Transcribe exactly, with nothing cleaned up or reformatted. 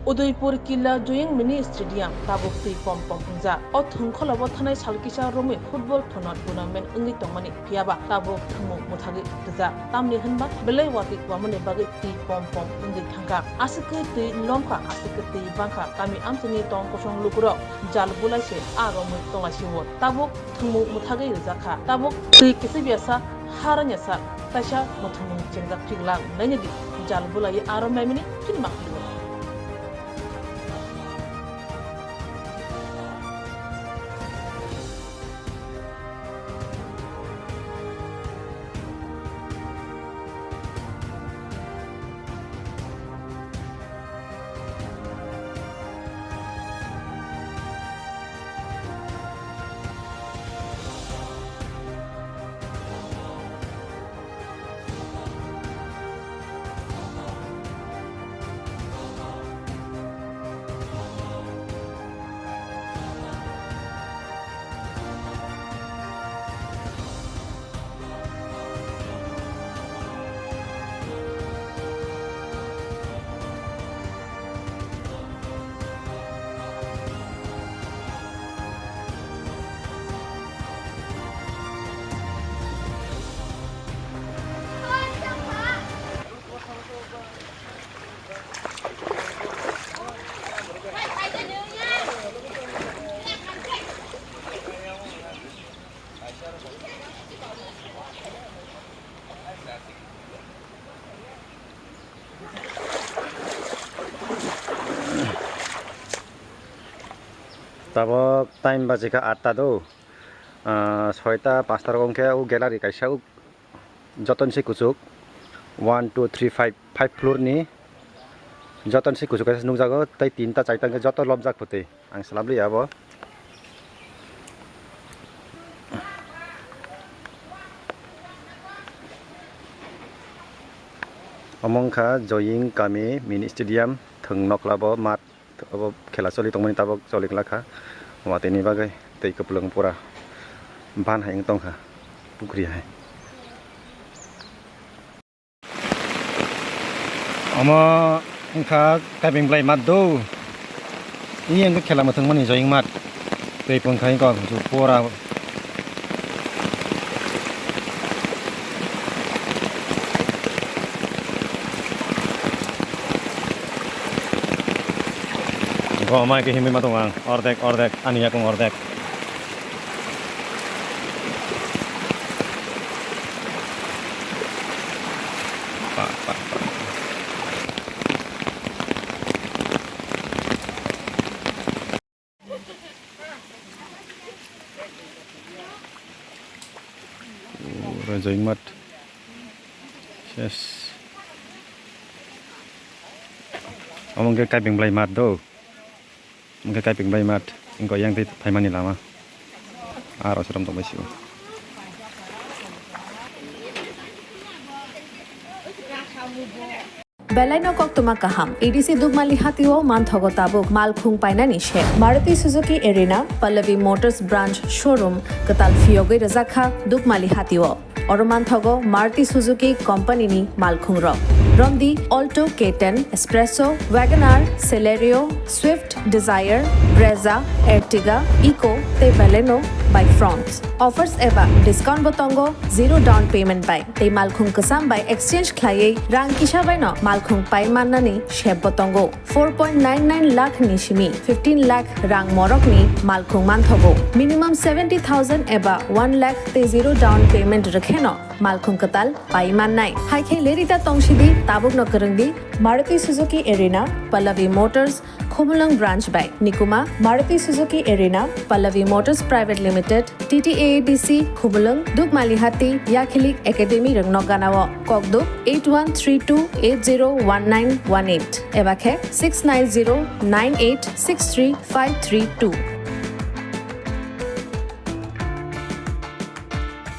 Udaipur Killa Joying Mini Stadium tabuk twi pom pom wngjak. O thwngkholo bo thanai sal kisa romwi football thwngnat tournament wngwi tongmani, phiyaba tabuk thwngmung mwthagwi rwjak. Tamni hwnba belai watwi kwmani bagwi twi pom pom wngwi thangkha. Aswk khe twi lomkha, aswk khe twi bangkha. Kami amchaini tong kosong lukurok jal bulai se a romwi tonglaisio. Tabuk thwngmung mwthagwi rwjakha. Tabuk twi kisa biyasa ha rwnyasa kaisa mwthangmung chengjak phiglak nainadi jal bulai a rom naimani philma philwi. Tabok time bajikha atta do, ah, soita pasta rok wngkhe o gallery kaisa o joton se kuchuk one, two, three, five, five floor ni joton se kuchuk kaisa nukjago tei tinta charta wngkhe joto lobjak kwtwi. Ang swlap liya abo. Omo wngkha Joying kami mini stadium, thwng nokla bo mat, obo khela choli tongmani tabok choli glak kha. Watwi ni bagwi twi kwplwng pura ban hai wng tongkha, pukri hai. Omo wngkha kaiping blai mat do. Ini wngkha khela mwthangmani joying mat. Tei pungkha wngkha pura. Bo mai khe himwi ma tongo ang. Ordek, ordek, ani yakung ordek. Oro joying mat. Ses. Omo hwnkhe kaiping blai mat do. Hwnkhe kaiping bai mat, wngkha yang tei phaimani lama. Aro se romtong bai sio. Belai no koktwma kaham. A D C Dukmali hatio manthogo tabuk malkhung painani se. Maruti Suzuki Arena, Pallavi Motors Branch Showroom, kwtal phiyogwi rwjak kha Dukmali hatio. Oro manthogo Maruti Suzuki company ni malkhung rok. Romdi Alto, K ten, Espresso, Wagon R, Celerio, Swift, Dzire, Brezza, Ertiga, Eeco tei Baleno bai Fronx. Offers eba discount bo tongo, zero down payment bai tei malkhung kwcham bai exchange khlaiwi rang kisa bai no malkhung pai mannani sep bo tongo. Four point nine nine lakh ni simi fifteen lakh rang morok ni malkhung manthogo. Minimum seventy thousand eba one lakh tei zero down payment rwkheno malkhung kwtal pai mannai. Hai khe lerita tongsidi, tabukno kwrwngdi Maruti Suzuki Arena, Pallavi Motors, Khumulwng Branch bai. Nikuma, Maruti Suzuki Arena, Pallavi Motors Private Limited, T T A A D C, Khumulwng, Dukmalihati, Yakhilik Academy rwngno ganao. Kokduk eight one three two eight zero one nine one eight eba khe six nine zero nine eight six three five three two.